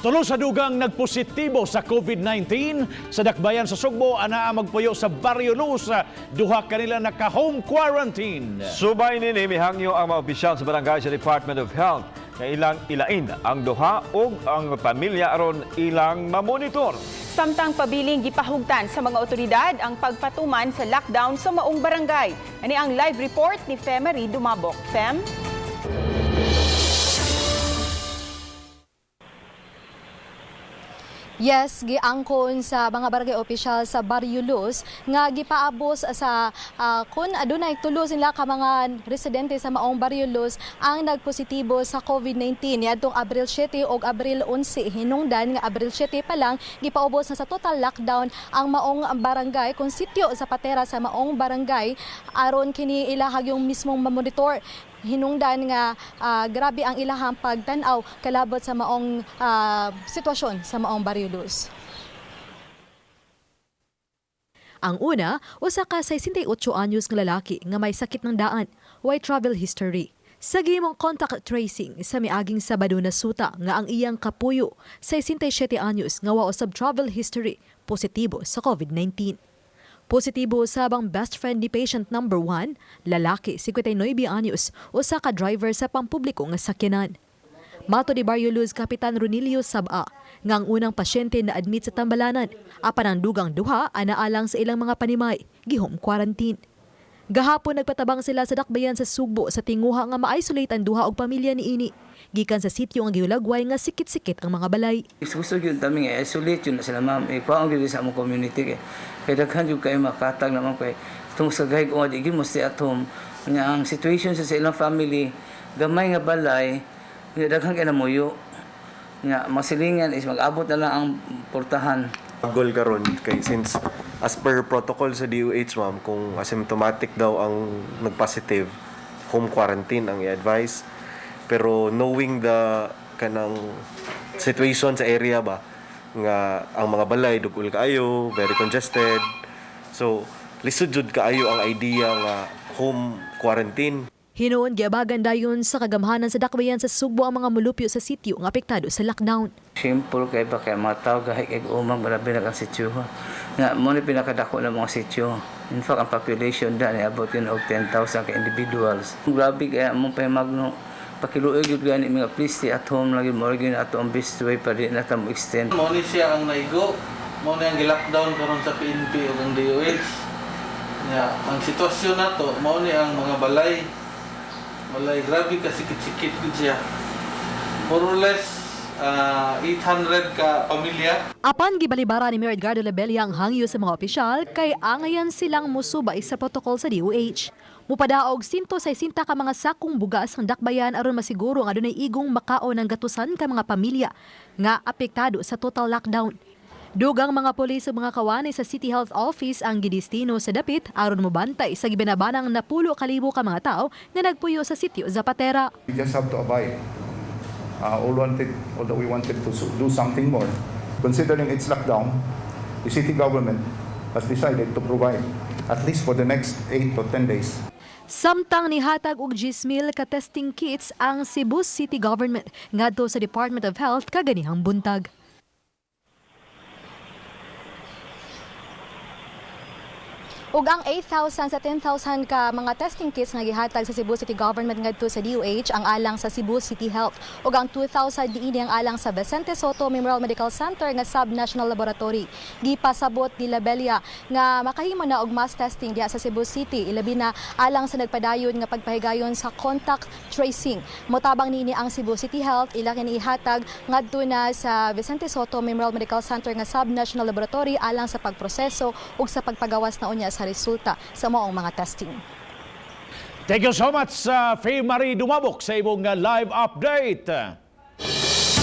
Tulo sa dugang nagpositibo sa COVID-19 sa dakbayan sa Sugbo anaa magpuyo sa Barrio Luz. Duha kanila naka-home quarantine. Subay nini, mihangyo ang mga opisyal sa barangay sa Department of Health nga ilang ilain ang duha ug ang pamilya aron ilang mamonitor. Samtang pabiling gipahugtan sa mga otoridad ang pagpatuman sa lockdown sa maong barangay. Ani ang live report ni Femery Dumabok. Fem? Yes, giangkon sa mga barangay opisyal sa Barrio Luz nga gipaabos sa kun adunay tulo sila ka mga residente sa maong Barrio Luz ang nagpositibo sa COVID-19 niadtong Abril 7 ug Abril 11. Hinungdan nga Abril 7 pa lang gipaubos na sa total lockdown ang maong barangay kung sitio Zapatera sa maong barangay aron kini ilahag yung mismong mamonitor. Hinungdan nga grabe ang ilahang pagtan-aw kalabot sa maong sitwasyon sa maong Barrio Luz. Ang una, usa ka 68 anyos nga lalaki nga may sakit ng daan, way travel history. Sa gihimong contact tracing sa miaging Sabado na suta nga ang iyang kapuyo, 67 anyos nga wa usab travel history, positibo sa COVID-19. Positibo usab ang best friend ni patient number 1, lalaki, 59 anyos, usa ka driver sa pampubliko nga sakyanan. Mato ni Barrio Luz Kapitan Ronilio Saba nga ang unang pasyente na admit sa tambalanan, apan ang dugang duha anaa lang sa ilang mga panimay, gihome quarantine. Gahapon nagpatabang sila sa dakbayan sa Sugbo sa tinguha nga ma-isolate ang duha og pamilya niini. Gikan sa sitio nga gihulagway nga sikit-sikit ang mga balay. Gusto gyud kami nga isolate yun na sila, ma'am. Ikuha gyud sa among community kay daghan gyud kayo makatag na, ma'am, kay tungod sa gahig nga di gyud mo stay at home. Nya ang situation sa ilang family, gamay nga balay, nya daghan kay namuyo. Nya masilingan is mag-abot na lang ang portahan. Goal karon kay since as per protocol sa DOH, ma'am, kung asymptomatic daw ang nag-positive, home quarantine ang i-advise. Pero knowing the kanang situation sa area ba nga ang mga balay dugol kaayo, very congested. So lisod jud kaayo ang idea nga home quarantine. Hinuon giabagan dayon sa kagamhanan sa dakbayan sa Sugbo ang mga mulupyo sa sitio nga apektado sa lockdown. Simple kay ba kay mga tao gahi kay umang grabe na kang sitio. Nga mo ni pinakadako ng mga sitio. In fact, ang population da ni abot yun og 10,000 ka individuals. Grabe kay among pahimagno, pakiluoy gyud gani mga please stay at home lagi mo gyud ato ang best way pa di na ta mo extend. Mao ni siya ang naigo. Mao ni ang gi-lockdown karon sa PNP ug ang DOH. Nya, ang sitwasyon nato mao ni ang mga balay. Balay, grabe ka sikit-sikit gud siya. More or less 800 ka pamilya. Apan gibalibara ni Mayor Edgardo Labella ang hangyo sa mga opisyal kay angayan silang musubay sa protocol sa DOH. Mupadaog 160 ka mga sakong bugas ang dakbayan aron masiguro nga adunay igong makaon ang gatusan ka mga pamilya nga apektado sa total lockdown. Dugang mga pulis ug mga kawani sa City Health Office ang gidistino sa dapit aron mobantay sa gibinabanang 10,000 ka mga tao nga nagpuyo sa sitio Zapatera. We just have to abide. Although we wanted to do something more, considering its lockdown, the city government has decided to provide at least for the next 8 to 10 days. Samtang nihatag og 10,000 ka testing kits ang Cebu City Government ngadto sa Department of Health kaganihang buntag. Ug ang 8,000 sa 10,000 ka mga testing kits nga gihatag sa Cebu City Government ngadto sa DOH ang alang sa Cebu City Health ug ang 2,000 niini ang alang sa Vicente Sotto Memorial Medical Center nga Sub-National Laboratory. Gipasabot ni Labella nga makahimo na og mass testing diha sa Cebu City, ilabi na alang sa nagpadayon nga pagpahigayon sa contact tracing. Motabang niini ang Cebu City Health ila kini ihatag ngadto na sa Vicente Sotto Memorial Medical Center nga Sub-National Laboratory alang sa pagproseso ug sa pagpagawas na unya sa resulta sa maong mga testing. Thank you so much, Faye Marie Dumabok, sa imong live update.